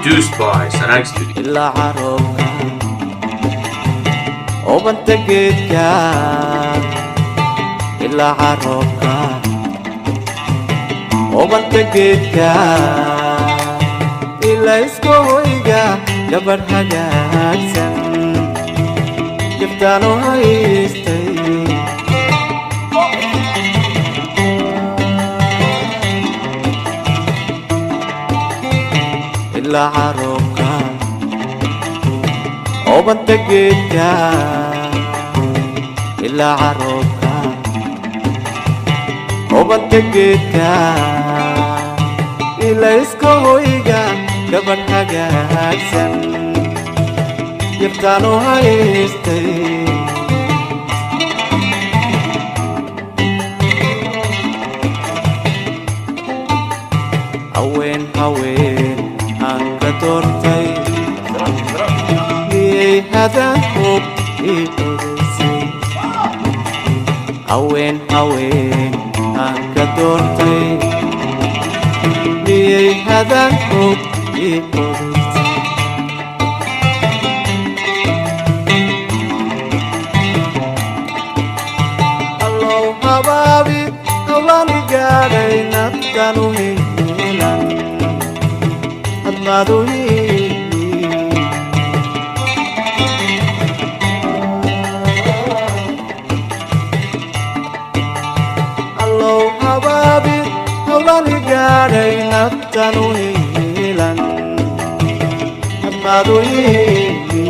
Produced by Sanaag Studio. Ilaa caroobka oobanta geedka, ilaa caroobka oobanta geedka, ilaa iska hoyga gabadh hagaagsan giftaanu haystay. Ilaa caroobka oobanta geedka, ilaa caroobka oobanta geedka, ilaa iska hoyga gabadh hagaagsan giftaanu haystay. Haween, haween aan ka doortay, miyay hadan hub ii odaysay? Haween, haween aan ka doortay, miyay hadan hub ii odaysay? Allow habaabi hawlani gaadhay naftanu heelan hadmaadu hiili. Allow habaabi hawlani gaadhay naftanu heelan hadmaadu hiili.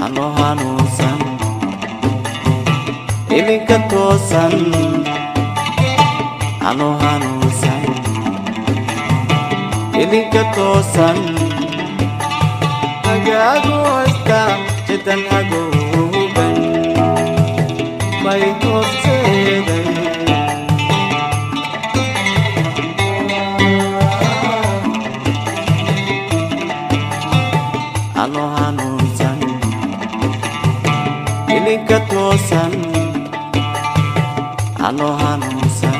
Ano hanuunsan ilinka toosan, ano hanuunsan ilinka toosan, hagaagu haysta jidan hagoogan may horseeday. Ano hanuunsan ilinka toosan, ano hanuunsan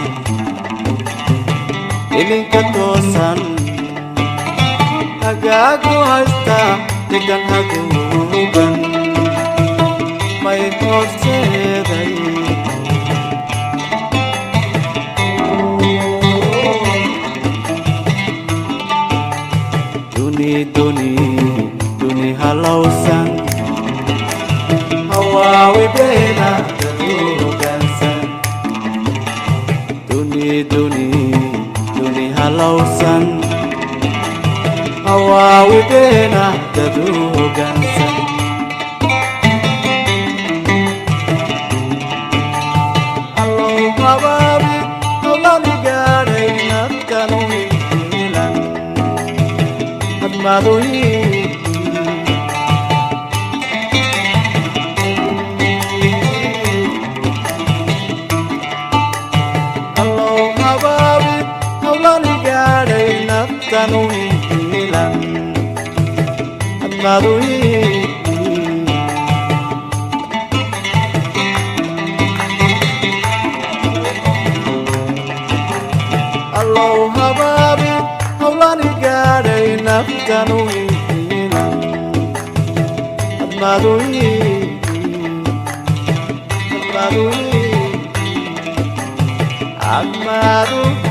ilinka toosan, hagaagu haysta degan hagoogan may horseeday. Duni, duni, duni halowsan, hawaawi beena dadu hoggaansan. Duni, duni, duni halowsan, hawaawi beena dadu hoggaansan. Allow habaabi hawlani gaadhay naftanu hiilan hadmaadu hiili. Allow habaabi hawlani gaadhay naftanu hiilan hadmaadu hiili. Allow habaabi hawlani gaadhay naftanu hiilan hadmaadu hiili, hadmaadu hiili. Cagmaadu.